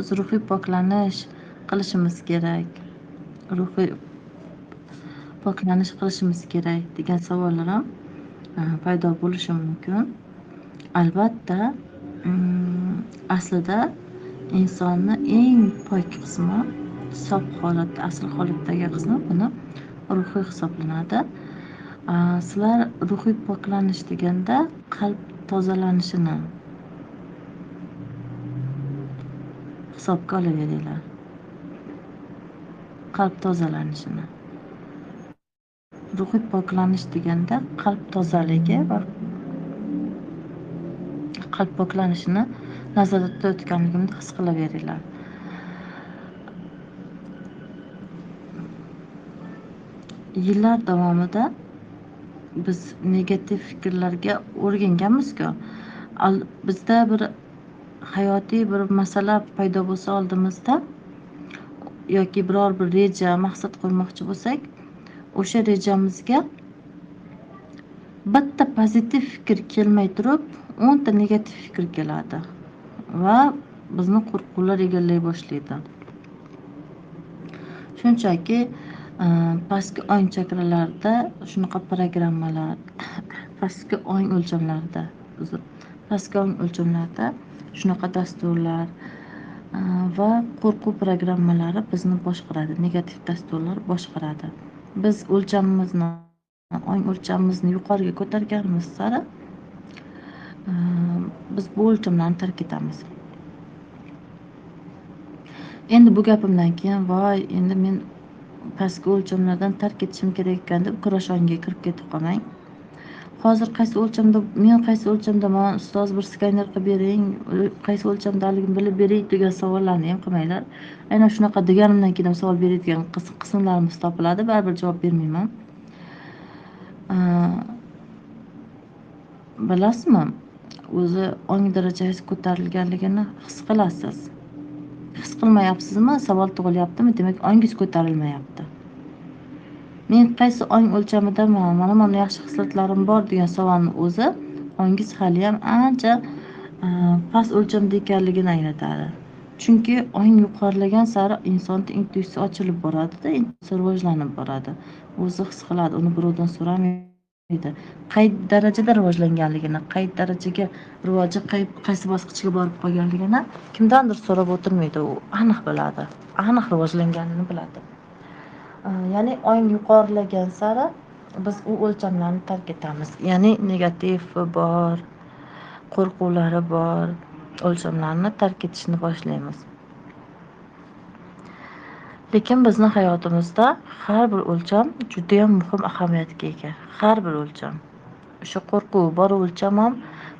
biz ruhiy poklanish qilishimiz kerak, ruhiy poklanish qilishimiz kerak degan savollar ham paydo bo'lishi mumkin. Albatta, aslida insonni eng pok qismi, sof holatda, asl holatdagi qismi buni ruhiy hisoblanadi. Sizlar ruhiy poklanish deganda qalb tozalanishini hisobga olaveringlar. Qalb tozalanishini. Ruhiy poklanish deganda qalb tozaligi va qalb poklanishini nazarda tutayotganligimni his qilaveringlar. Yillar davomida biz negativ fikrlarga o'rganganmiz-ku. Bizda bir hayotiy bir masala paydo bo'lsa oldimizda yoki biror bir reja, maqsad qo'ymoqchi bo'lsak, o'sha rejamizga bitta pozitiv fikr kelmay turib, 10 ta negativ fikr keladi va bizni qo'rquvlar egallay boshlaydi. Shunchaki pastki ong chakralarda shunaqa programmalar, pastki ong o'lchamlarida, uzr, pastki ong o'lchamlarida shunaqa dasturlar va qo'rquv programmalari bizni boshqaradi, negativ dasturlar boshqaradi. Biz o'lchamimizni, ong o'lchamimizni yuqoriga ko'targanimiz sari biz bu o'lchamlarni tark etamiz. Endi bu gapimdan keyin voy, endi men pastki o'lchamlardan tark etishim kerak ekan deb kurashonga kirib ketib qolmang. Hozir qaysi o'lchamda, men qaysi o'lchamdaman, ustoz bir skaner qilib bering, qaysi o'lchamdaligimni bilib bering degan savollarni ham qilmanglar. Aynan shunaqa deganimdan keyin ham savol beradigan qismlarimiz topiladi, baribir javob bermayman. Bilasizmi, o'zi ong darajasi ko'tarilganligini his qilasiz. His qilmayapsizmi, savol tug'ilyaptimi, demak ongingiz ko'tarilmayapti. Men qaysi ong o'lchamidaman, mana yaxshi xislatlarim bor degan savolni o'zi ongingiz hali ham ancha past o'lchamda ekanligini anglatadi. Chunki ong yuqorilagan sari insonning intuitsiyasi ochilib boradida, intuitsiya rivojlanib boradi. O'zi his qiladi, uni birovdan so'ramaydi. Qay darajada rivojlanganligini, qay darajaga rivoji, qaysi bosqichga borib qolganligini kimdandir so'rab o'tirmaydi, u aniq biladi, aniq rivojlanganini biladi. Ya'ni ong yuqorilagan sari biz u o'lchamlarni tark etamiz. Ya'ni negativi bor, qo'rquvlari bor o'lchamlarni tark etishni boshlaymiz. Lekin bizni hayotimizda har bir o'lcham juda ham muhim ahamiyatga ega. Har bir o'lcham. O'sha qo'rquv bor o'lcham ham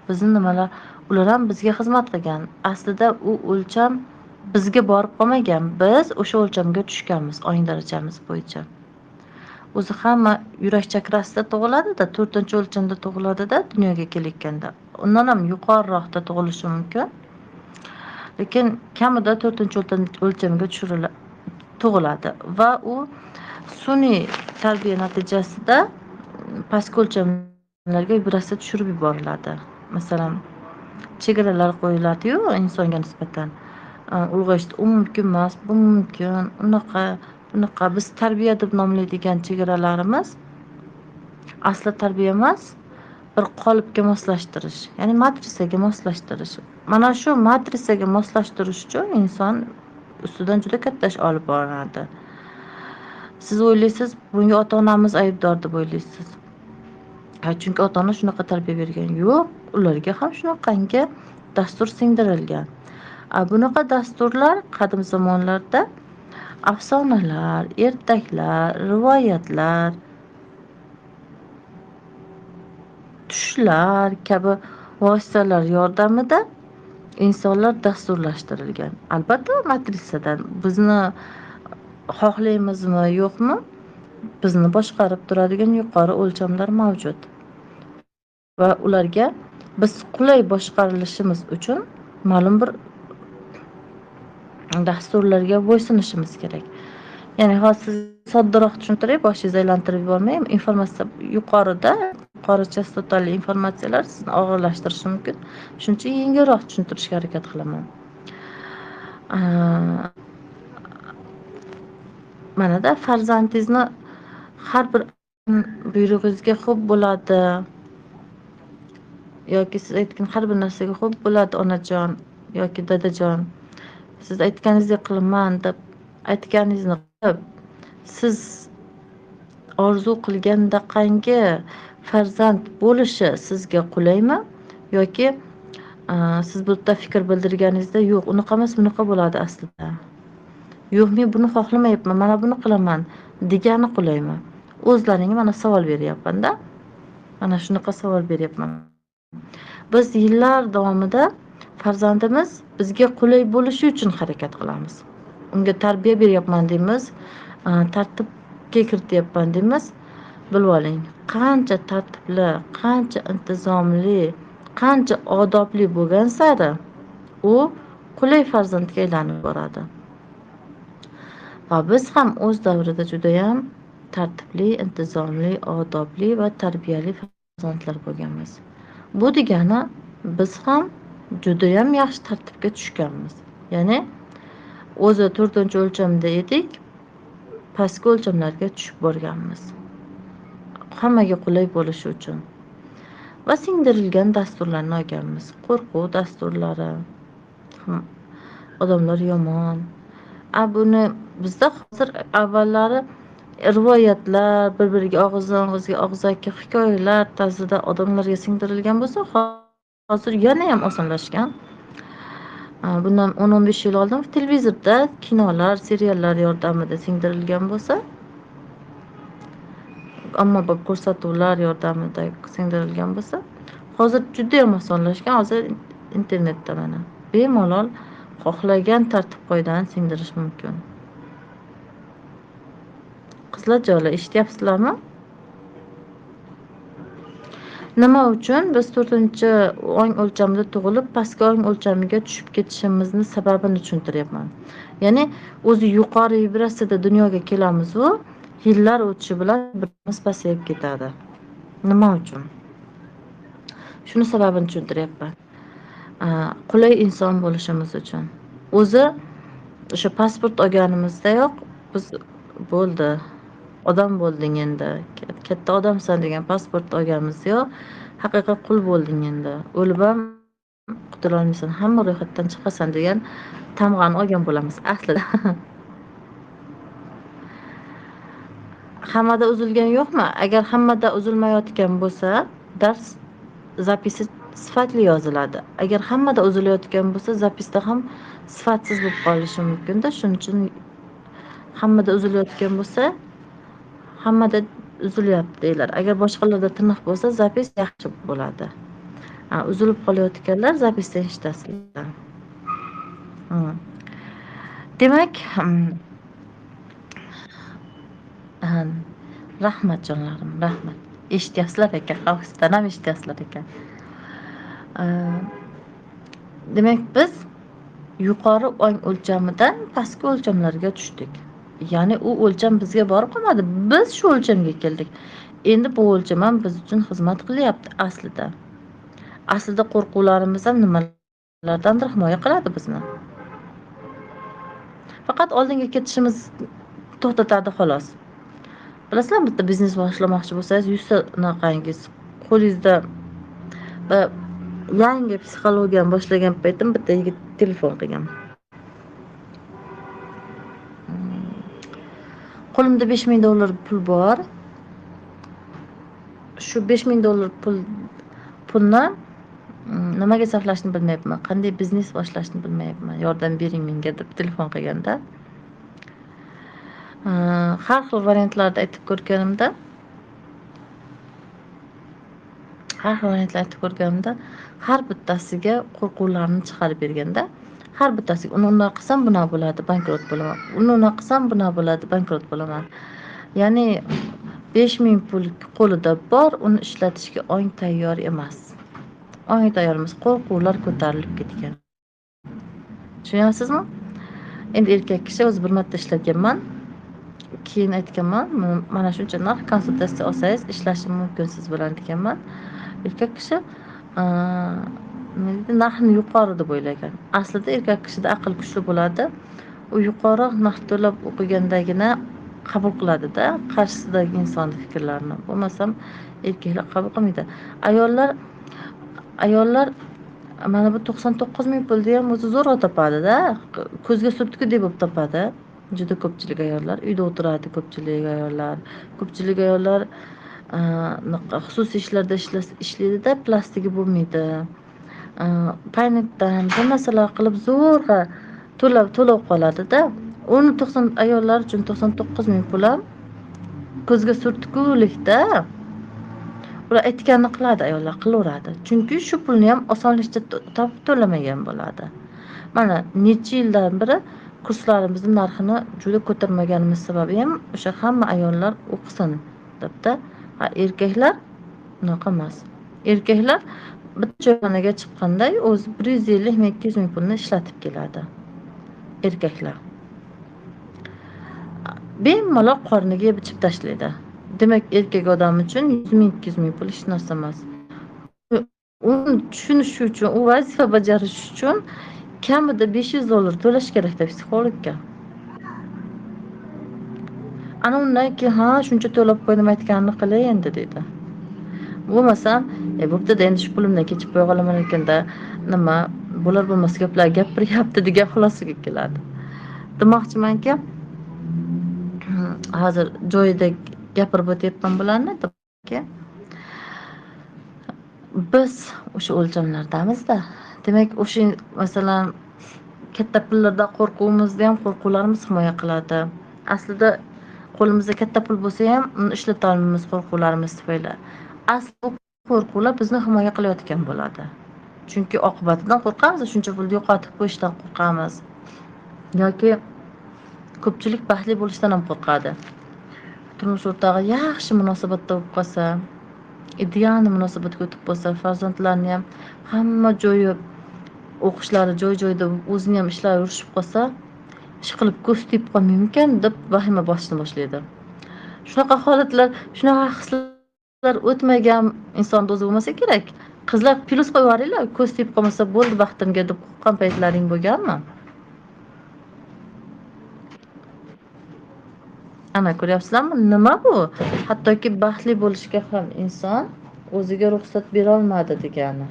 bizni nimalar, ular ham bizga xizmat qilgan. Aslida u o'lcham bizga borib qolmagan. Biz o'sha o'lchamga tushganmiz ong darajamiz bo'yicha. O'zi hamma yurak chakrasida tug'iladi-da, 4-o'lchamda tug'iladi-da dunyoga kelayotganda. Undan ham yuqoriroqda tug'ilishi mumkin. Lekin kamida 4-o'lchamga tug'iladi va u sun'iy tarbiya natijasida pastki o'lchamlarga birasi tushirib yuboriladi. Masalan, chegaralar qo'yiladi-yu insonga nisbatan. Ulg'ayishda u mumkin emas, bu mumkin, unaqa, bunaqa. Biz tarbiya deb nomlaydigan chegaralarimiz asli tarbiya emas, bir qolipga moslashtirish, ya'ni matrisaga moslashtirish. Mana shu matrisaga moslashtirish uchun inson ustidan juda katta ish olib boriladi. Siz o'ylaysiz, bunga ota-onamiz aybdor deb o'ylaysiz. Chunki ota-ona shunaqa tarbiya bergan. Yo'q, ularga ham shunaqangi dastur singdirilgan. Bunaqa dasturlar qadim zamonlarda afsonalar, ertaklar, rivoyatlar, tushlar kabi vositalar yordamida insonlar dasturlashtirilgan. Albatta, matrisadan bizni xohlaymizmi, yo'qmi, bizni boshqarib turadigan yuqori o'lchamlar mavjud. Va ularga biz qulay boshqarilishimiz uchun ma'lum bir dasturlarga bo'ysunishimiz kerak. Ya'ni hozir soddaroq tushuntiray, boshingizni aylantirib yubormay, informatsiya yuqorida, yuqori chastotali informatsiyalar sizni og'irlashtirishi mumkin. Shuning uchun yengilroq tushuntirishga harakat qilaman. Manada farzandingizni har bir buyrug'ingizga xo'p bo'ladi yoki siz aytgan har bir narsaga xo'p bo'ladi onajon yoki dadajon, siz aytganingizdek qilaman deb aytganingizni qilib, siz orzu qilgandaqangi farzand bo'lishi sizga qulaymi yoki siz bu yerda fikr bildirganingizda yo'q unaqa emas bunaqa bo'ladi aslida, yo'q men buni xohlamayapman, mana buni qilaman degani qulaymi? O'zlaringga mana savol beryapman-da. Mana shunaqa savol beryapman. Biz yillar davomida farzandimiz bizga qulay bo'lishi uchun harakat qilamiz. Unga tarbiya beryapman deymiz, tartibga kirityapman deymiz. Bilib oling, qancha tartibli, qancha intizomli, qancha odobli bo'lgan sari u qulay farzandga aylanib boradi. Va biz ham o'z davrida juda ham tartibli, intizomli, odobli va tarbiyali farzandlar bo'lganmiz. Bu degani biz ham juda ham yaxshi tartibga tushganmiz. Ya'ni o'zi 4-o'lchamda edik, pastki o'lchamlarga tushib borganmiz. Hammaga qulay bo'lishi uchun. Va singdirilgan dasturlarni olganmiz. Qo'rquv dasturlari, odamlar yomon. Buni bizda hozir avvallari rivoyatlar bir-biriga og'izdan og'izga og'zaki hikoyalar tarzida odamlarga singdirilgan bo'lsa, hozir yana ham osonlashgan. Bundan 10-15 yil oldin televizorda kinolar, seriallar yordamida singdirilgan bo'lsa, ommabop ko'rsatuvlar yordamida singdirilgan bo'lsa, hozir juda ham osonlashgan. Hozir internetda mana bemalol xohlagan tartib qoidani singdirish mumkin. Qizlarjonlar, eshityapsizlarmi? Nima uchun biz 4-ong o'lchamida tug'ilib, pastki ong o'lchamiga tushib ketishimizni sababini tushuntiryapman. Ya'ni o'zi yuqori vibratsiyada dunyoga kelamiz u, yillar o'tishi bilan birimiz pasayib ketadi. Nima uchun? Shuni sababini tushuntiryapman. Qulay inson bo'lishimiz uchun. O'zi o'sha pasport olganimizdayoq biz bo'ldi, odam bo'lding endi, katta odamsan degan pasport olganimiz yo'q, haqiqiy qul bo'lding endi, o'lib ham qutula olmaysan, hamma ro'yxatdan chiqasan degan tamg'ani olgan bo'lamiz aslida. Hammada uzilgan yo'qmi? Agar hammada uzilmayotgan bo'lsa, dars zapisi sifatli yoziladi. Agar hammada uzilayotgan bo'lsa, zapisda ham sifatsiz bo'lib qolishi mumkin-da. Shuning uchun hammada uzilayotgan bo'lsa, hammada uzilyapti deylar. Agar boshqalarda tiniq bo'lsa, zapis yaxshi bo'ladi. Uzilib qolayotganlar zapisdan eshitasizlar. Demak, rahmat jonlarim, rahmat. Eshityapsizlar ekan, xavfsizdan ham eshityapsizlar ekan. Demak, biz yuqori ong o'lchamidan pastki o'lchamlarga tushdik. Ya'ni u o'lcham bizga borib qolmadi. Biz shu o'lchamga keldik. Endi bu o'lcham ham biz uchun xizmat qilyapti aslida. Aslida qo'rquvlarimiz ham nimalardandir himoya qiladi bizni. Faqat oldinga ketishimiz to'xtatadi xolos. Bilasizlarmi, bitta biznes boshlamoqchi bo'lsangiz, 100 ta anaqangiz qo'lingizda va yangi psixologiyani boshlagan paytim bitta yigit telefon qilgan. Qo'limda $5000 pul bor. Shu $5000 pulni nimaga sarflashni bilmayapman, qanday biznes boshlashni bilmayapman, yordam bering menga deb telefon qilganda. Har xil variantlarda aytib ko'rganimda, har bittasiga qo'rquvlarni chiqarib berganda, har bittasiga uni unday qilsam buna bo'ladi, bankrot bo'laman. Uni unday qilsam buna bo'ladi, bankrot bo'laman. Ya'ni 5000 pul qo'lida bor, uni ishlatishga ong tayyor emas. Ong tayyor emas, qo'rquvlar ko'tarilib ketgan. Tushunyapsizmi? Endi erkak kishi o'zi bir marta ishlaganman. Keyin aytganman, mana shuncha narx konsultatsiya olsangiz ishlashim mumkin siz bilan deganman. Erkak kishi Narxni yuqori deb o'ylagan. Aslida erkak kishida aql kuchli bo'ladi. U yuqori narx to'lab o'qigandagina qabul qiladida qarshisidagi insonni fikrlarini. Bo'lmasam erkaklar qabul qilmaydi. Ayollar mana bu 99 ming pulni ham o'zi zo'rg'a topadida, ko'zga surtkudek bo'lib topadi. Juda ko'pchilik ayollar uyda o'tiradi, ko'pchilik ayollar. Ko'pchilik ayollar xususiy ishlarda ishlaydida, plastigi bo'lmaydi. Paynetdan bir narsalar qilib zo'rg'a to'lab qoladida. Uni 90 ayollar uchun 99 ming pul ham ko'zga surtkulikda. Ular aytganini qiladi, ayollar qilaveradi. Chunki shu pulni ham osonlikcha topib to'lamagan bo'ladi. Mana necha yildan beri kurslarimizni narxini juda ko'tarmaganimiz sababi ham o'sha hamma ayollar o'qisin debda. Ha, erkaklar unaqa emas. Erkaklar bitta choyxonaga chiqqanda o'zi 150 ming, 200 ming pulni ishlatib keladi. Erkaklar bemalol qorniga bichib tashlaydi. Demak, erkak odam uchun 100 ming, 200 ming pul hech narsa emas. Uni tushunish uchun, u vazifa bajarish uchun kamida $500 to'lash kerakda psixologga. Ana undan keyin ha, shuncha to'lab qo'ydim, aytganini qilay endi deydi. Bo'lmasam, bo'pti-da, endi shu pulimdan kechib qo'ya qolaman ekanda, nima bo'lar bo'lmas gaplar gapiryapti degan xulosaga keladi. Demoqchimanki, hozir joyida gapirib o'tyapman bularni. Biz o'sha o'lchamlardamizda. Demak, o'sha masalan katta pullardan qo'rquvimizni ham qo'rquvlarimiz himoya qiladi. Aslida qo'limizda katta pul bo'lsa ham uni ishlata olmaymiz qo'rquvlarimiz tufayli. Asli bu qo'rquvlar bizni himoya qilayotgan bo'ladi. Chunki oqibatidan qo'rqamiz, shuncha pulni yo'qotib qo'yishdan qo'rqamiz. Yoki ko'pchilik baxtli bo'lishdan ham qo'rqadi. Turmush o'rtog'i yaxshi munosabatda bo'lib qolsa, ideal munosabatga o'tib qolsa, farzandlarni ham hamma joyi o'qishlari joy-joyida, o'zini ham ishlari yurishib qolsa, ish qilib ko'z tegib qolmaymikan deb vahima bosishni boshlaydi. Shunaqa holatlar, shunaqa hislar o'tmagan insonda o'zi bo'lmasa kerak. Qizlar plyus qo'yib yuboringlar, ko'z tegib qolmasa bo'ldi baxtimga deb qo'rqqan paytlaring bo'lganmi? Ana ko'ryapsizlarmi, nima bu? Hattoki baxtli bo'lishga ham inson o'ziga ruxsat bera olmadi degani.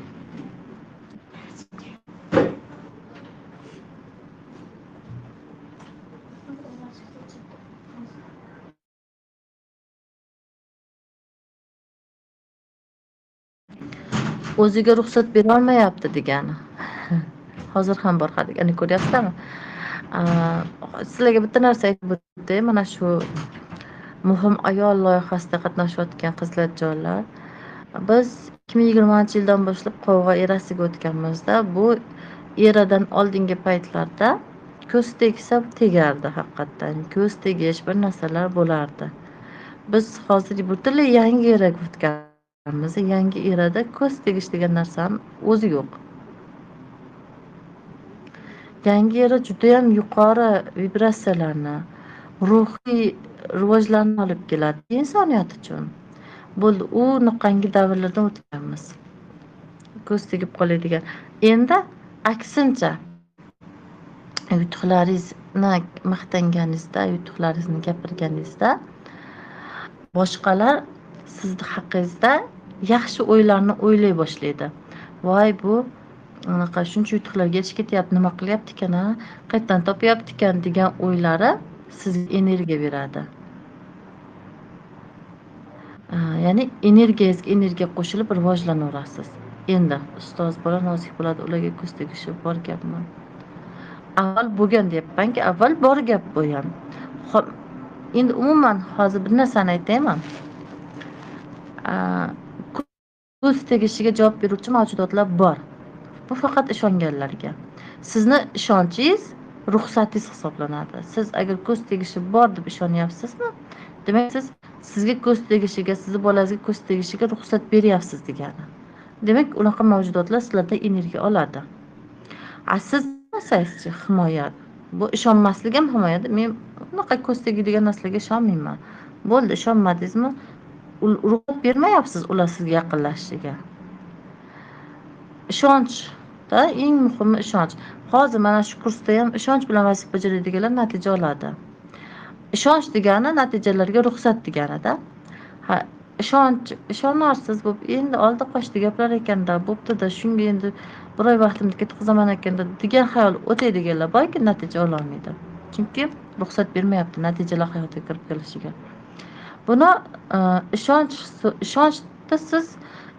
O'ziga ruxsat bera olmayapti degani. Hozir ham bor degani, ko'ryapsizlarmi? Sizlarga bitta narsa aytib o'tay, mana shu muhim ayol loyihasida qatnashayotgan qizlarjonlar, biz 2020-yildan boshlab qovg'a erasiga o'tganmizda. Bu eradan oldingi paytlarda ko'z tegsa tegardi, haqiqatdan ko'z tegish bir narsalar bo'lardi. Biz hozir butunlay yangi eraga o'tganmiz. Yangi erada ko'z tegish degan narsani o'zi yo'q. Yangi era juda ham yuqori vibratsiyalarni, ruhiy rivojlanishni olib keladi insoniyat uchun. Bo'ldi, u nuqangi davrlardan o'tganmiz. Ko'z tegib qoladigan. Endi aksincha yutuqlaringizni maqtanganingizda, yutuqlaringizni gapirganingizda boshqalar sizni haqingizda yaxshi o'ylarni o'ylay boshlaydi. Voy, bu anaqa shuncha yutuqlarga erishib ketyapti, nima qilyapti ekan, a? Qayerdan topyapti ekan degan o'ylari sizga energiya beradi. Ya'ni energiyangizga energiya qo'shilib rivojlanaverasiz. Endi ustoz bola nozik bo'ladi, ularga ko'z tegishi bor gapmi? Avval bo'lgan deyapmanki, avval bor gap bu ham. Xo'p, endi umuman hozir bir narsani aytaymi? Ko'z tegishiga javob beruvchi mavjudotlar bor. Bu faqat ishonganlarga. Sizni ishonchingiz ruxsatingiz hisoblanadi. Siz agar ko'z tegishi bor deb ishonyapsizmi, demak siz sizga ko'z tegishiga, sizni bolangizga ko'z tegishiga ruxsat beryapsiz degani. Demak, unaqa mavjudotlar sizlardan energiya oladi. A siz nasaysiz himoya. Bu ishonmaslik ham himoya. Men unaqa ko'z tegadigan narsalarga ishonmayman. Bo'ldi, ishonmadingizmi? Ruxsat bermayapsiz ular sizga yaqinlashishiga. Ishonchda eng muhimi ishonch. Hozir mana shu kursda ham ishonch bilan vazifa bajaradiganlar natija oladi. Ishonch degani natijalarga ruxsat deganida. Ha, ishonch, ishonarsiz bo'lib, endi oldi qochdi gaplar ekanda, bo'pti-da, shunga endi bir oy vaqtimni ketkazaman ekanda degan xayol o'taydiganlar borki, natija ololmaydi. Chunki ruxsat bermayapti natijalar hayotiga kirib kelishiga. Buni ishonchda siz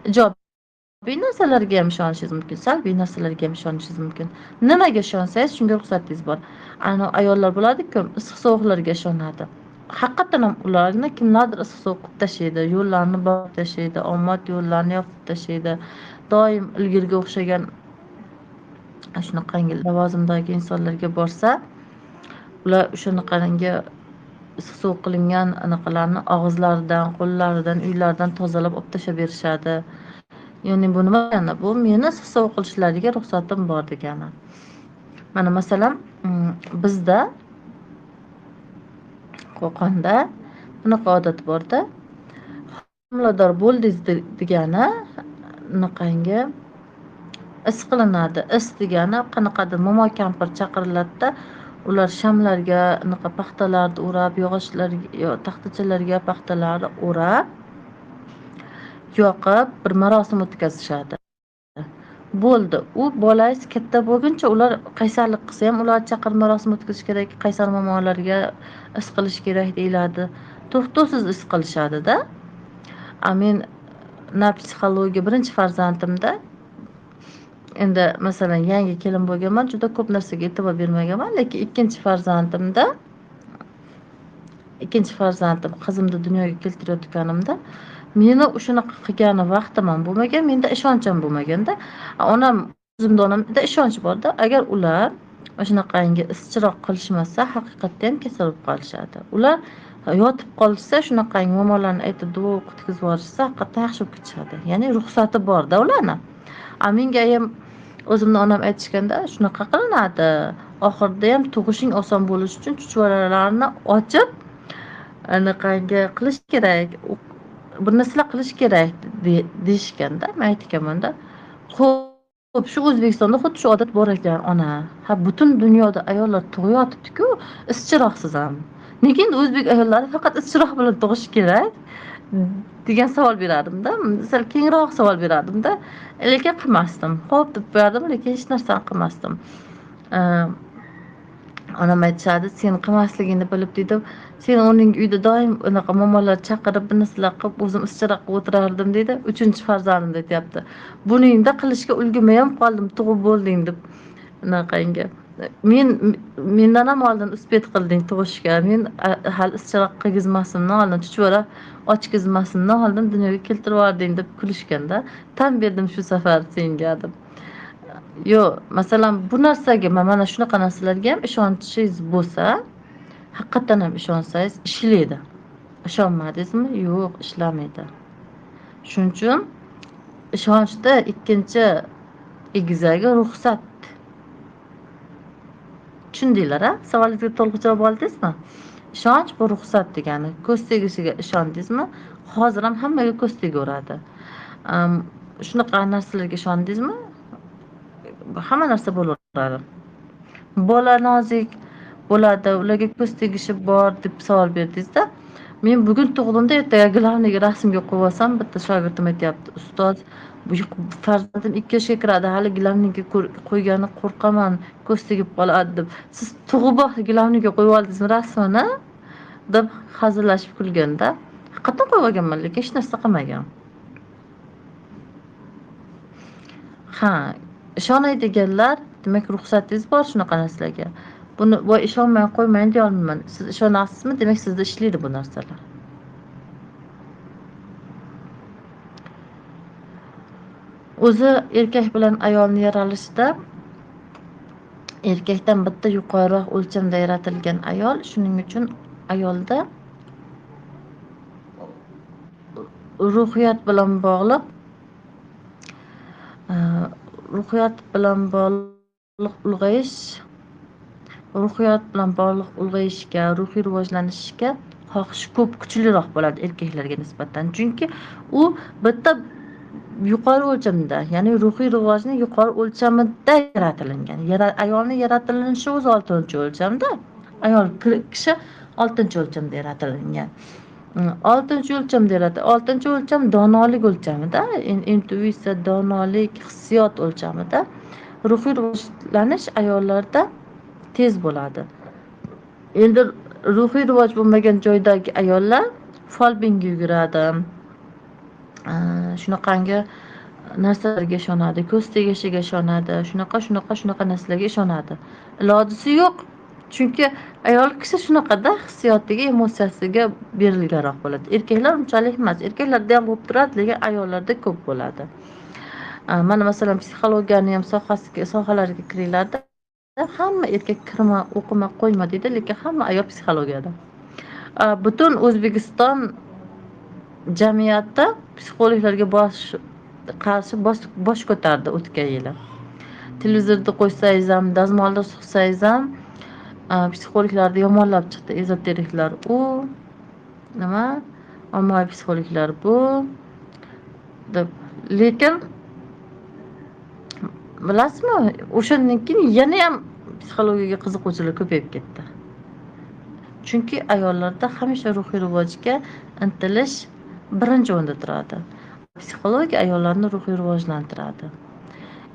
ijobiy narsalarga ham ishonishingiz mumkin, salbiy narsalarga ham ishonishingiz mumkin. Nimaga ishonsangiz, shunga ruxsatingiz bor. Ana ayollar bo'ladi-ku, issiq sovuqlarga ishonadi. Haqiqatan ham ularni kimlardir issiq sovuq qilib tashlaydi, yo'llarni bog'lab tashlaydi, omad yo'llarni yopib tashlaydi. Doim ilgirga o'xshagan shunaqangi lavozimdagi insonlarga borsa, ular o'shanaqangi issiq sovuq qilingan anaqalarni og'izlaridan, qo'llaridan, uylaridan tozalab olib tashlab berishadi. Ya'ni bu nima degani? Bu meni issiq sovuq qilishlariga ruxsatim bor degani. Mana masalan, bizda Qo'qonda bunaqa odat borda. Homilador bo'ldingiz degani anaqangi is qilinadi. Is degani qanaqadir momo kampir chaqiriladida, ular shamlarga anaqa paxtalarni o'rab, yog'ochlarga, taxtachalarga paxtalarni o'rab, yoqib bir marosim o'tkazishadi. Bo'ldi. U bolangiz katta bo'lguncha ular qaysarlik qilsa ham ular chaqirib marosim o'tkazish kerak, qaysar momolarga is qilish kerak deyiladi. To'xtovsiz is qilishadi-da. Men na psixologiya birinchi farzandimda endi masalan yangi kelin bo'lganman, juda ko'p narsaga e'tibor bermaganman, lekin ikkinchi farzandim qizimni dunyoga keltirayotganimda meni o'shanaqa qilgani vaqtim ham bo'lmagan, menda ishonch ham bo'lmaganda. Onam, o'zimda onamda ishonch borda, agar ular o'shanaqangi ischiroq qilishmasa, haqiqatda ham kasal bo'lib qolishadi. Ular yotib qolishsa, shunaqangi momolarni aytib duo o'qitkazib yuborishsa, haqiqatdan yaxshi bo'lib ketishadi. Ya'ni ruxsati borda ularni. Menga ham o'zimni onam aytishganda shunaqa qilinadi. Oxirida ham tug'ishing oson bo'lishi uchun chuchvaralarni ochib anaqangi qilish kerak, bir narsalar qilish kerak deyishganda, men aytganmanda, xo'p, shu O'zbekistonda xuddi shu odat bor ekan ona. Ha, butun dunyoda ayollar tug'yotibdi-ku, ischiroqsiz ham. Nega endi o'zbek ayollari faqat ischiroq bilan tug'ishi kerak degan savol berardimda, sal kengroq savol berardimda, lekin qilmasdim. Xo'p deb qo'yardim, lekin hech narsani qilmasdim. Onam aytishadi, sen qilmasligingni bilib deydi, sen uning uyda doim unaqa momolar chaqirib bir narsalar qilib, o'zim ischiroq qilib o'tirardim deydi. 3-chi farzandim aytyapti. Buningda qilishga ulgurmay ham qoldim, tug'ib bo'lding deb unaqangi. Mendan ham oldin uspet qilding tug'ishga. Men hali ischiroq qilgizmasimdan oldin, chuchvara ochgizmasimdan oldin dunyoga keltirib yubording deb kulishganda, tan berdim shu safar senga deb. Yo'q, masalan, bu narsaga, mana shunaqa narsalarga ham ishonchingiz bo'lsa, haqiqatan ham ishonsangiz ishlaydi. Ishonmadingizmi? Yo'q, ishlamaydi. Shuning uchun ishonchda ikkinchi egizagi ruxsat. Tushundinglar, a? Savolingizga to'liq javob oldingizmi? Ishonch bu ruxsat degani. Ko'z tegishiga ishondingizmi? Hozir ham hammaga ko'z tegaveradi. Shunaqa narsalarga ishondingizmi? Hamma narsa bo'laveradi. Bola nozik bo'ladi, ularga ko'z tegishi bor deb savol berdingizda. Men bugun tug'dimda, ertaga gilamniga rasmga qo'yib olsam, bitta shogirdim aytyapti, ustoz, bu farzandim 2 yoshga kiradi, hali gilamniga qo'ygani qo'rqaman, ko'z tegib qoladi deb. Siz tug'ib gilamniga qo'yib oldingizmi rasmini? Deb hazillashib kulganda, haqiqatan qo'yib olganman, lekin hech narsa qilmagan. Ha, ishonadiganlar, demak ruxsatingiz bor shunaqa narsalarga. Buni voy ishonmay qo'ymayin deya olmayman. Siz ishonasizmi? Demak sizda ishlaydi bu narsalar. O'zi erkak bilan ayolni yaralishida erkakdan bitta yuqoriroq o'lchamda yaratilgan ayol, shuning uchun ayolda ruhiyat bilan bog'liq ulg'ayish, ruhiyat bilan bog'liq ulg'ayishga, ruhiy rivojlanishga xohish ko'p kuchliroq bo'ladi erkaklarga nisbatan. Chunki u bitta yuqori o'lchamda, ya'ni ruhiy rivojni yuqori o'lchamida yaratilingan. Ayolni yaratilinishi o'zi 6-o'lchamda. Ayol kishi 6-o'lchamda yaratilingan. 6-o'lchamda yaratilgan. 6-o'lcham donolik o'lchamida, intuitsiya, donolik, hissiyot o'lchamida ruhiy rivojlanish ayollarda tez bo'ladi. Endi ruhiy rivoj bo'lmagan joydagi ayollar folbinga yuguradi, shunaqangi narsalarga ishonadi, ko'z tegishiga ishonadi, shunaqa narsalarga ishonadi. Ilojisi yo'q, chunki ayol kishi shunaqada hissiyotiga, emotsiyasiga berilganroq bo'ladi. Erkaklar unchalik emas, erkaklarda ham bo'lib turadi, lekin ayollarda ko'p bo'ladi. Mana masalan, psixologiyani ham sohalariga kiringlarda hamma erkak kirma, o'qima, qo'yma deydi, lekin hamma ayol psixologiyada. Butun O'zbekiston jamiyatda psixologlarga qarshi bosh ko'tardi o'tgan yili. Televizorda qo'ysangiz ham, dazmolda suqsangiz ham psixologlarni yomonlab chiqdi. Ezoteriklar u, nima, ommaviy psixologlar bu deb. Lekin bilasizmi, o'shandan keyin yana ham psixologiyaga qiziquvchilar ko'payib ketdi. Chunki ayollarda hamisha ruhiy rivojga intilish birinchi o'rinda turadi. Psixologiya ayollarni ruhiy rivojlantiradi.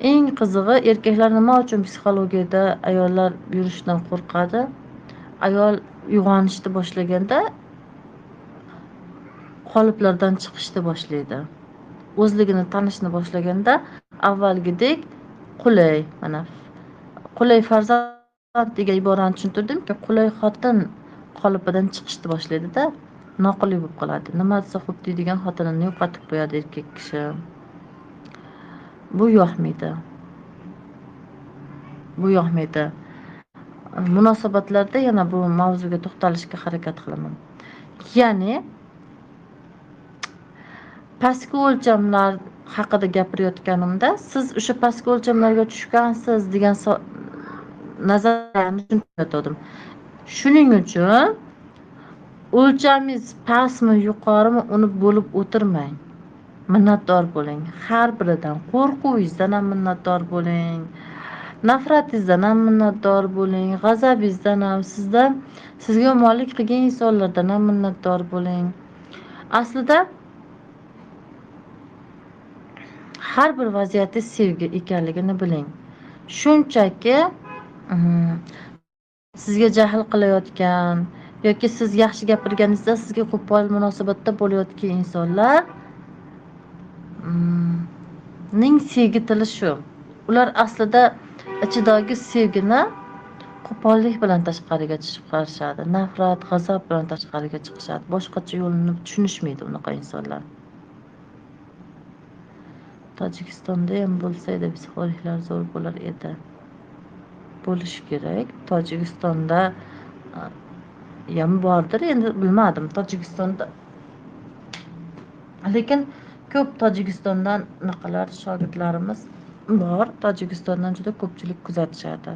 Eng qizig'i, erkaklar nima uchun psixologiyada ayollar yurishdan qo'rqadi? Ayol uyg'onishni boshlaganda qoliplardan chiqishni boshlaydi. O'zligini tanishni boshlaganda avvalgidek qulay, mana qulay farzand degan iborani tushuntirdimki, qulay xotin qolipidan chiqishni boshlaydida, noqulay bo'lib qoladi. Nima desa xo'p deydigan xotinini yo'qotib qo'yadi erkak kishi. Bu yoqmaydi. Bu yoqmaydi. Munosabatlarda yana bu mavzuga to'xtalishga harakat qilaman. Ya'ni pastki o'lchamlar haqida gapirayotganimda siz o'sha pastki o'lchamlarga tushgansiz degan nazarni tushuntirdim. Shuning uchun o'lchamingiz pastmi, yuqorimi, uni bo'lib o'tirmang. Minnatdor bo'ling. Har biridan, qo'rquvingizdan ham minnatdor bo'ling, nafratingizdan ham minnatdor bo'ling, g'azabingizdan ham, sizdan, sizga yomonlik qilgan insonlardan ham minnatdor bo'ling. Aslida har bir vaziyatda sevgi ekanligini biling. Shunchaki sizga jahl qilayotgan yoki siz yaxshi gapirganingizda sizga qo'pol munosabatda bo'layotgan insonlar ning sevgi tili shu. Ular aslida ichidagi sevgini qo'pollik bilan tashqariga chiqarishadi, nafrat, g'azab bilan tashqariga chiqishadi. Boshqacha yo'lini tushunishmaydi unaqa insonlar. Tojikistonda ham bo'lsa edi psixologlar zo'r bo'lar edi. Bo'lishi kerak. Tojikistonda ham bordir, endi bilmadim Tojikistonda. Lekin ko'p Tojikistondan unaqalar shogirdlarimiz bor. Tojikistondan juda ko'pchilik kuzatishadi.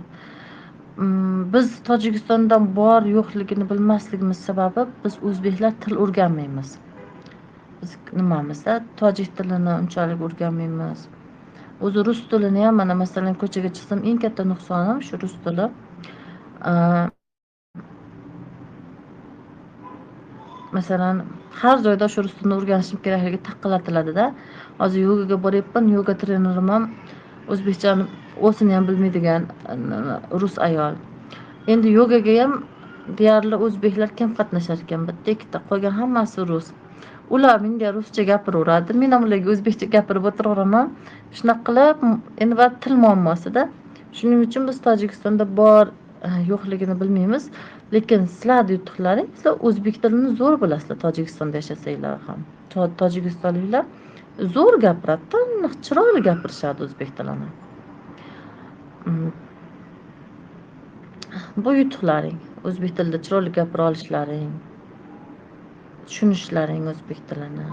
Biz Tojikistondan bor yo'qligini bilmasligimiz sababi biz o'zbeklar til o'rganmaymiz. Biz nimamizda tojik tilini unchalik o'rganmaymiz. O'zi rus tilini ham, mana masalan ko'chaga chiqsam eng katta nuqsonim shu rus tili. Masalan, har joyda shu rus tilini o'rganishim kerakligi taqillatiladi-da. Hozir yogaga boryapman, yoga trenerim ham o'zbekchani o'zini ham bilmaydigan rus ayol. Endi yogaga ham deyarli o'zbeklar kam qatnashar ekan, bitta ikkita, qolgan hammasi rus. Ular menga ruscha gapiraveradi, men ham ularga o'zbekcha gapirib o'tiraveraman. Shunaqa qilib, endi va til muammosida. Shuning uchun biz Tojikistonda bor yo'qligini bilmaymiz, lekin sizlarning yutuqlaring, sizlar o'zbek tilini zo'r bilasizlar Tojikistonda yashasanglar ham. Tojikistonliklar zo'r gapiradi, chiroyli gapirishadi o'zbek tilini. Bu yutuqlaring, o'zbek tilida chiroyli gapira olishlaring, tushunishlaring o'zbek tilini.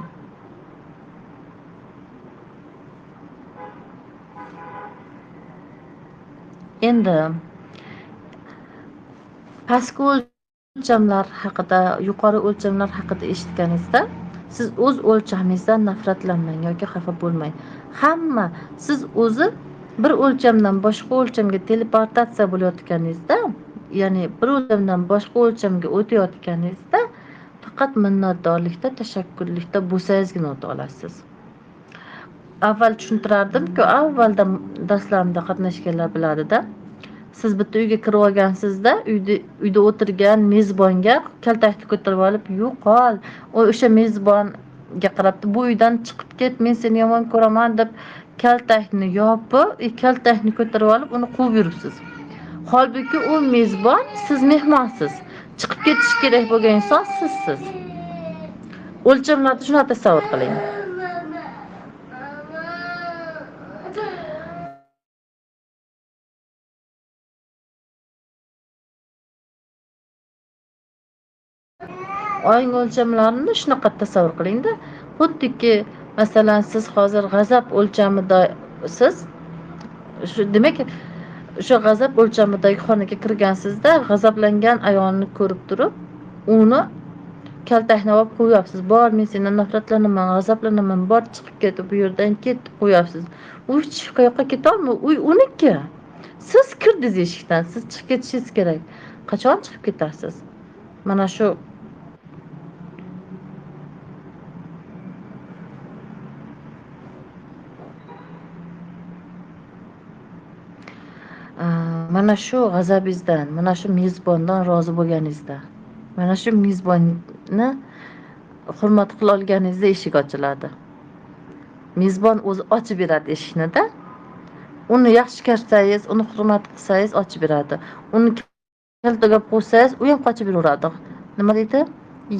Endi pastki o'lchamlar haqida, yuqori o'lchamlar haqida eshitganingizda Siz o'z o'lchamingizdan nafratlanmang yoki xafa bo'lmang. Hamma siz o'zi bir o'lchamdan boshqa o'lchamga teleportatsiya bo'layotganingizda, ya'ni bir o'lchamdan boshqa o'lchamga o'tayotganingizda faqat minnatdorlikda, tashakkurlikda bo'lsangizgina o'ta olasiz. Avval tushuntirardim-ku, avvalda darslarimda qatnashganlar biladida. Siz bitta uyga kirib olgansizda, uyda o'tirgan mezbonga kaltakni ko'tarib olib, yo'qol, o'sha mezbonga qarabdi, bu uydan chiqib ket, men seni yomon ko'raman deb kaltakni yopib, kaltakni ko'tarib olib, uni quvib yuribsiz. Holbuki u mezbon, siz mehmonsiz. Chiqib ketish kerak bo'lgan inson sizsiz. O'lchamlarni shuni tasavvur qiling. Ong o'lchamlarini shunaqa tasavvur qilingda, xuddiki masalan siz hozir g'azab o'lchamidasiz, shu demak o'sha g'azab o'lchamidagi xonaga kirgansizda, g'azablangan ayolni ko'rib turib, uni kaltakni olib qo'yapsiz. Bor, men sendan nafratlanaman, g'azablanaman, bor chiqib ket, bu yerdan ket deb qo'yapsiz. U hech qayoqqa ketolmaydi, uy uniki. Siz kirdingiz eshikdan, siz chiqib ketishingiz kerak. Qachon chiqib ketasiz? Mana shu g'azabingizdan, mana shu mezbondan rozi bo'lganingizda, mana shu mezbonni hurmat qila olganingizda eshik ochiladi. Mezbon o'zi ochib beradi eshikni-da. Uni yaxshi ko'rsangiz, uni hurmat qilsangiz ochib beradi. Uni kaltaga qo'ysangiz, u ham qochib yuraveradi. Nima deydi?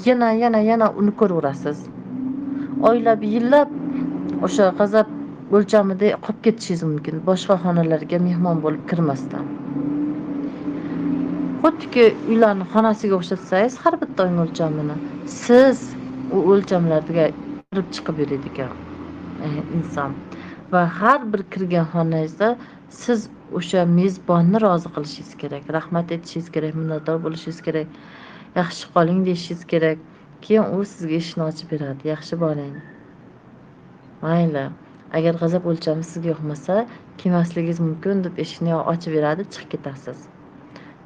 Yana, yana, yana uni ko'raverasiz. Oylab, yillab o'sha g'azab o'lchamida qolib ketishingiz mumkin, boshqa xonalarga mehmon bo'lib kirmasdan. Xuddiki uylarni xonasiga o'xshatsangiz, har bitta ong o'lchamini siz u o'lchamlarga kirib chiqib yuradigan inson va har bir kirgan xonangizda siz o'sha mezbonni rozi qilishingiz kerak, rahmat aytishingiz kerak, minnatdor bo'lishingiz kerak, yaxshi qoling deyishingiz kerak. Keyin u sizga eshikni ochib beradi, yaxshi boring. Mayli, agar g'azab o'lchami sizga yoqmasa, kelmasligingiz mumkin deb eshikni ochib beradi, chiqib ketasiz.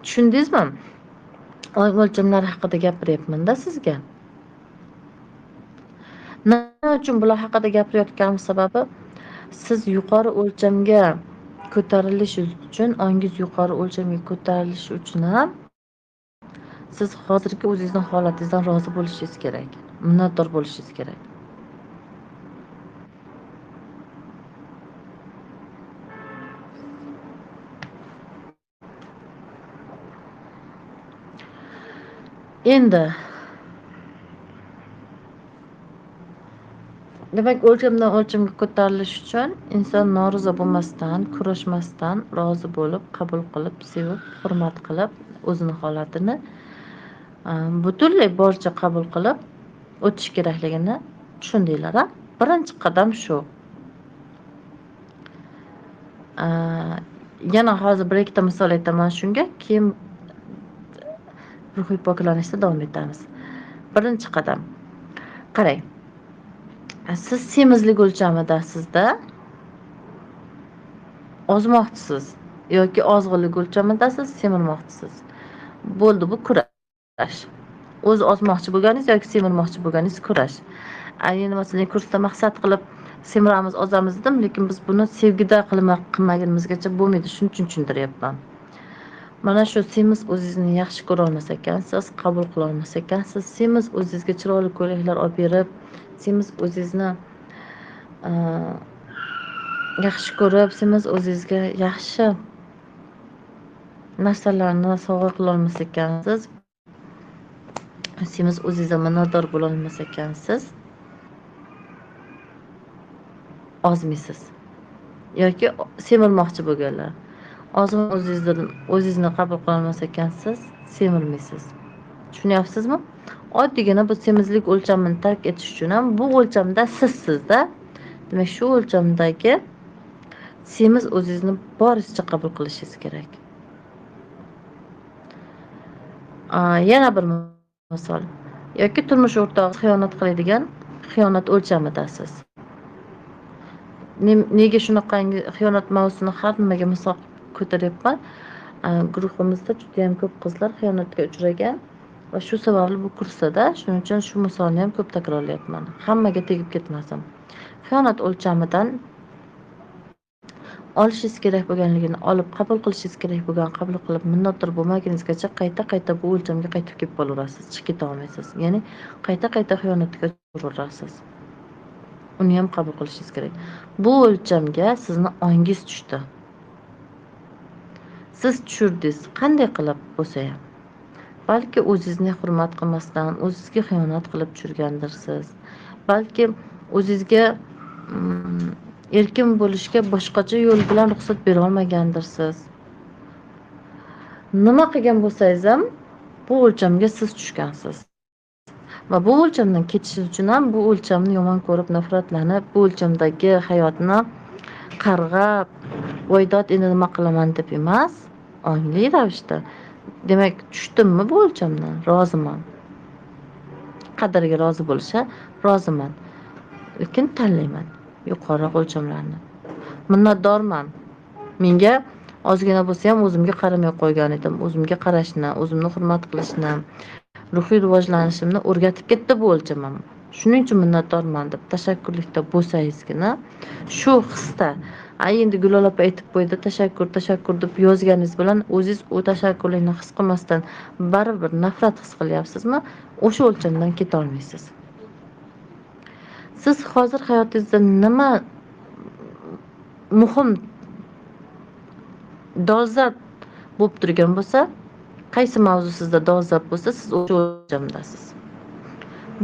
Tushundingizmi? Ong o'lchamlar haqida gapiryapman-da sizga. Nima uchun bular haqida gapirayotganim sababi, siz yuqori o'lchamga ko'tarilish uchun, ongingiz yuqori o'lchamga ko'tarilishi uchun ham siz hozirgi o'zingizning holatingizdan rozi bo'lishingiz kerak, minnatdor bo'lishingiz kerak. Endi demak, o'lchamdan o'lchamga ko'tarilish uchun inson norizo bo'lmasdan, kurashmasdan rozi bo'lib, qabul qilib, sevib, hurmat qilib, o'zini holatini butunlay boricha qabul qilib o'tish kerakligini tushundinglar, a? Birinchi qadam shu. Yana hozir bir ikkita misol aytaman shunga, keyin ruhiy poklanishda davom etamiz. Birinchi qadam. Qarang. Siz semizlik o'lchamidasizda, ozmoqchisiz yoki ozg'inlik o'lchamidasiz, semirmoqchisiz. Bo'ldi, bu kurash. O'zi ozmoqchi bo'lganingiz yoki semirmoqchi bo'lganingiz kurash. Endi masalan kursda maqsad qilib semiramiz, ozamiz dedim, lekin biz buni sevgida qilmagunimizgacha bo'lmaydi. Shuning uchun tushuntiryapman. Mana shu semiz o'zingizni yaxshi ko'ra olmas ekansiz, qabul qila olmas ekansiz, semiz o'zingizga chiroyli ko'ylaklar olib berib, semiz o'zingizni yaxshi ko'rib, semiz o'zingizga yaxshi narsalarni sovg'a qila olmas ekansiz, semiz o'zingizga minnatdor bo'la olmas ekansiz, ozmaysiz. Yoki semirmoqchi bo'lganlar, ozma o'zingizni qabul qila olmas ekansiz, semirmaysiz. Tushunyapsizmi? Oddiygina bu semizlik o'lchamini tark etish uchun ham bu o'lchamda sizsizda. Demak, shu o'lchamdagi semiz o'zingizni boricha qabul qilishingiz kerak. Yana bir misol. Yoki turmush o'rtog'i xiyonat qiladigan xiyonat o'lchamidasiz. Nega shunaqangi xiyonat mavzusini har nimaga misol ko'taryapman? Guruhimizda juda ham ko'p qizlar xiyonatga uchragan va shu sababli bu kursda, shuning uchun shu misolni ham ko'p takrorlayapman. Hammaga tegib ketmasin. Xiyonat o'lchamidan olishingiz kerak bo'lganligini olib, qabul qilishingiz kerak bo'lgan qabul qilib, minnatdor bo'lmaguningizgacha qayta-qayta bu o'lchamga qaytib kelib qolaverasiz, chiqib keta olmaysiz. Ya'ni qayta-qayta xiyonatga uchraverasiz. Uni ham qabul qilishingiz kerak. Bu o'lchamga sizni ongingiz tushdi. Siz tushurdingiz, qanday qilib bo'lsa ham. Balki o'zingizni hurmat qilmasdan, o'zingizga xiyonat qilib tushirgandirsiz. Balki o'zingizga erkin bo'lishga boshqacha yo'l bilan ruxsat bera olmagandirsiz. Nima qilgan bo'lsangiz ham bu o'lchamga siz tushgansiz. Va bu o'lchamdan ketishingiz uchun ham bu o'lchamni yomon ko'rib, nafratlanib, bu o'lchamdagi hayotni qarg'ab, voydod endi nima qilaman deb emas, ongli ravishda. Demak, tushdimmi bu o'lchamdan? Roziman. Qadariga rozi bo'lishga roziman. Lekin tanlayman yuqoriroq o'lchamlarni. Minnatdorman. Menga ozgina bo'lsa ham o'zimga qaramay qo'ygan edim. O'zimga qarashni, o'zimni hurmat qilishni, ruhiy rivojlanishimni o'rgatib ketdi bu o'lchamim. Shuning uchun minnatdorman deb tashakkurlikda bo'lsangizgina, shu hisda, ay endi Gulol opa aytib qo'ydi, tashakkur, tashakkur deb yozganingiz bilan o'zingiz u tashakkurlikni his qilmasdan baribir nafrat his qilyapsizmi? O'sha o'lchamdan keta olmaysiz. Siz hozir hayotingizda nima muhim dolzarb bo'lib turgan bo'lsa, qaysi mavzu sizda dolzarb bo'lsa, siz o'sha o'lchamdasiz.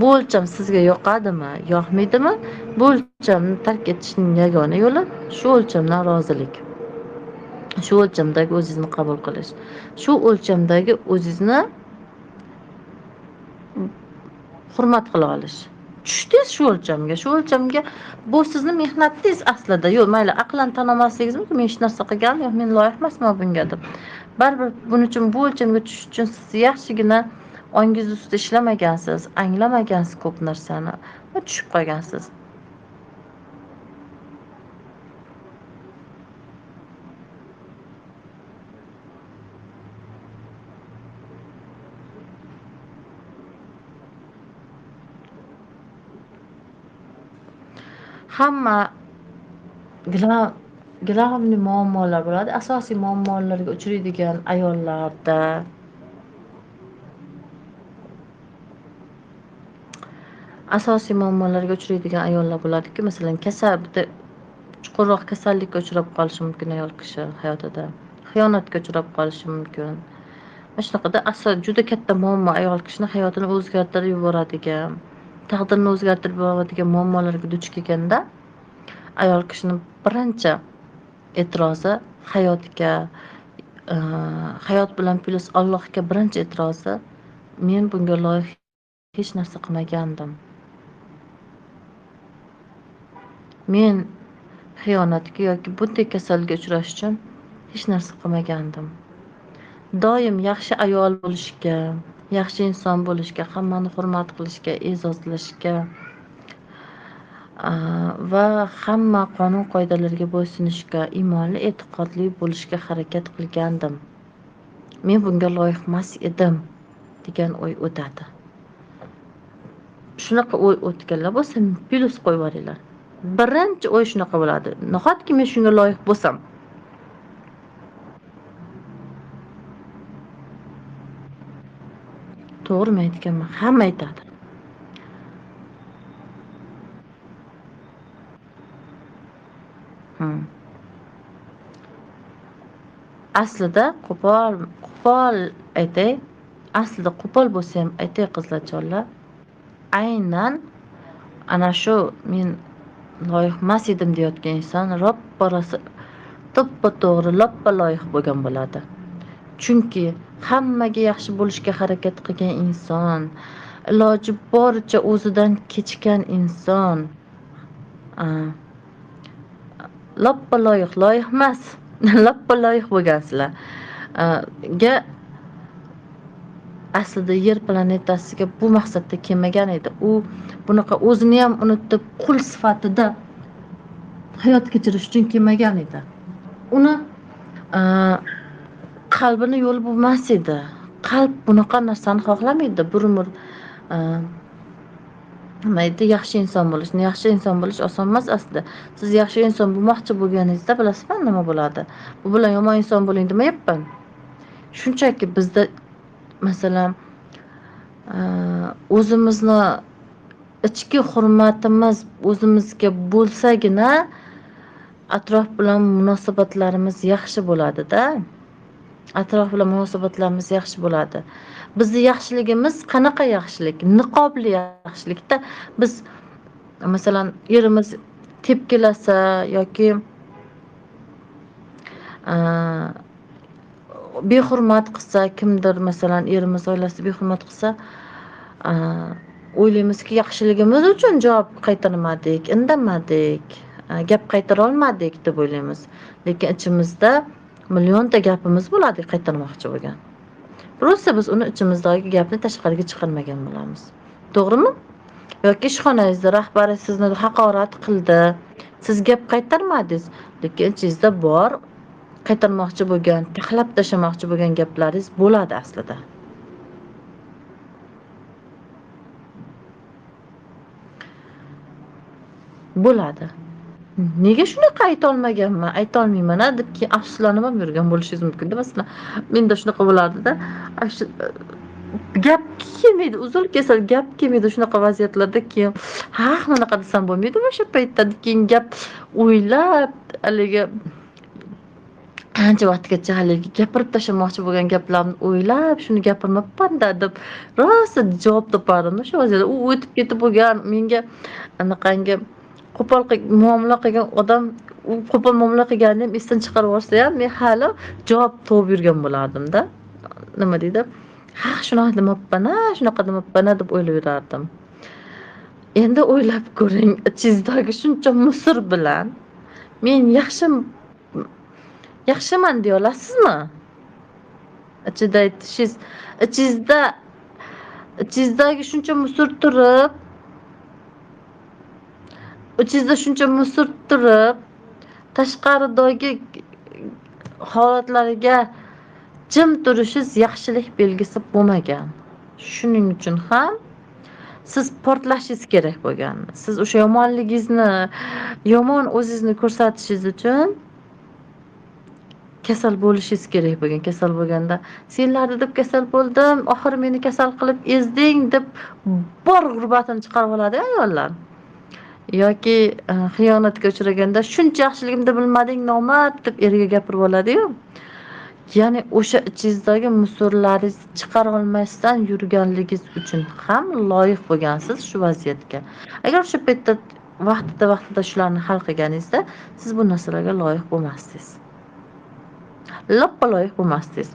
Bu o'lcham sizga yoqadimi, yoqmaydimi? Bu o'lchamni tark etishning yagona yo'li shu o'lchamdan rozilik. Shu o'lchamdagi o'zingizni qabul qilish. Shu o'lchamdagi o'zingizni hurmat qila olish. Tushdingiz shu o'lchamga, shu o'lchamga bu sizni mehnatingiz aslida. Yo'q, mayli, aqlan tan olmasligingiz mumkin, men hech narsa qilganim yo'q, men loyiq emasman bunga deb. Baribir buning uchun bu o'lchamga tushish uchun siz yaxshigina ongingiz ustida ishlamagansiz, anglamagansiz ko'p narsani va tushib qolgansiz. Hamma главный muammolar bo'ladi. Asosiy muammolarga uchraydigan ayollarda asosiy muammolarga uchraydigan ayollar bo'ladiki, masalan, kasal, bitta chuqurroq kasallikka uchrab qolishi mumkin ayol kishi hayotida, xiyonatga uchrab qolishi mumkin. Mana shunaqada juda katta muammo ayol kishini hayotini o'zgartirib yuboradigan, taqdirini o'zgartirib yuboradigan muammolarga duch kelganda ayol kishining birinchi e'tirozi hayotga, hayot bilan plyus Allohga birinchi e'tirozi, men bunga loyiq hech narsa qilmagandim. Men xiyonatga yoki bunday kasalga uchrash uchun hech narsa qilmagandim. Doim yaxshi ayol bo'lishga, yaxshi inson bo'lishga, hammani hurmat qilishga, e'zozlashga va hamma qonun qoidalarga bo'ysunishga, iymonli, e'tiqodli bo'lishga harakat qilgandim. Men bunga loyiq emas edim degan o'y o'tadi. Shunaqa o'y o'tganlar bo'lsa, plyus qo'yib yuboringlar. Birinchi o'y shunaqa bo'ladi. Nahotki men shunga loyiq bo'lsam? To'g'rimi aytganman? Hamma aytadi. Aslida qo'pol aytay, aslida qo'pol bo'lsa ham aytay qizlarjonlar, aynan ana shu men loyiq emas edim deyotgan inson roppa-rosa to'ppa-to'g'ri loppa loyiq bo'lgan bo'ladi. Chunki hammaga yaxshi bo'lishga harakat qilgan inson, iloji boricha o'zidan kechgan inson, loppa loyiq, loyiq emas, loppa loyiq bo'lgansizlar. Ga aslida Yer planetasiga bu maqsadda kelmagan edi. U bunaqa o'zini ham unutib, qul sifatida hayot kechirish uchun kelmagan edi. Uni qalbini yo'li bu emas edi. Qalb bunaqa narsani xohlamaydi. Bir umr nima edi, yaxshi inson bo'lish. Yaxshi inson bo'lish oson emas aslida. Siz yaxshi inson bo'lmoqchi bo'lganingizda bilasizmi nima bo'ladi? Bu bilan yomon inson bo'ling demayapman. Shunchaki bizda masalan o'zimizni ichki hurmatimiz o'zimizga bo'lsagina atrof bilan munosabatlarimiz yaxshi bo'ladi-da. Atrof bilan munosabatlarimiz yaxshi bo'ladi. Bizni yaxshiligimiz qanaqa yaxshilik? Niqobli yaxshilikda biz masalan erimiz tepkilasa yoki behurmat qilsa, kimdir masalan erimiz oilasi behurmat qilsa, o'ylaymizki yaxshiligimiz uchun javob qaytarmadik, indamadik, gap qaytara olmadik deb o'ylaymiz. Lekin ichimizda millionta gapimiz bo'ladi qaytarmoqchi bo'lgan. Rosa biz uni ichimizdagi gapni tashqariga chiqarmagan bo'lamiz. To'g'rimi? Yoki ishxonangizda rahbari sizni haqorat qildi, siz gap qaytarmadingiz, lekin ichingizda bor qaytarmoqchi bo'lgan, taxlab tashlamoqchi bo'lgan gaplaringiz bo'ladi aslida. Bo'ladi. Nega shunaqa ayta olmaganman, ayta olmayman deb keyin afsuslanib ham yurgan bo'lishingiz mumkin-da. Masalan, menda shunaqa bo'lardi-da. Gap kelmaydi, uzil kesal gap kelmaydi shunaqa vaziyatlarda. Keyin ha, bunaqa desam bo'lmaydi o'sha paytda. Keyin gap o'ylab, haligi ancha vaqtgacha haligi gapirib tashlamoqchi bo'lgan gaplarni o'ylab, shuni gapirmabman-da deb rosa javob topardim o'sha vaziyatda. U o'tib ketib bo'lgan, menga anaqangi qo'pol muomala qilgan odam, u qo'pol muomala qilganini ham esdan chiqarib yuborsa ham, men hali javob topib yurgan bo'lardim-da. Nima deydi? Ha, shunaqa demabman-a, shunaqa demabman-a deb o'ylab yurardim. Endi o'ylab ko'ring, ichingizdagi shuncha musr bilan men yaxshiman deya olasizmi? Ichida aytishingiz, ichingizdagi shuncha musr turib, ichingizda shuncha musr turib, tashqaridagi holatlarga jim turishingiz yaxshilik belgisi bo'lmagan. Shuning uchun ham siz portlashingiz kerak bo'lgan. Siz o'sha yomonligingizni, yomon o'zingizni ko'rsatishingiz uchun kasal bo'lishingiz kerak bo'lgan. Kasal bo'lganda senlarni deb kasal bo'ldim, oxiri meni kasal qilib ezding deb bor g'urbatini chiqarib oladi ayollar. Yoki xiyonatga uchraganda shuncha yaxshiligimni bilmading nomard deb erga gapirib oladi-yu. Ya'ni o'sha ichingizdagi musurlaringizni chiqara olmasdan yurganligingiz uchun ham loyiq bo'lgansiz shu vaziyatga. Agar o'sha paytda vaqtida shularni hal qilganingizda siz bu narsalarga loyiq bo'lmasdingiz. Loppa loyiq bo'lmasdingiz.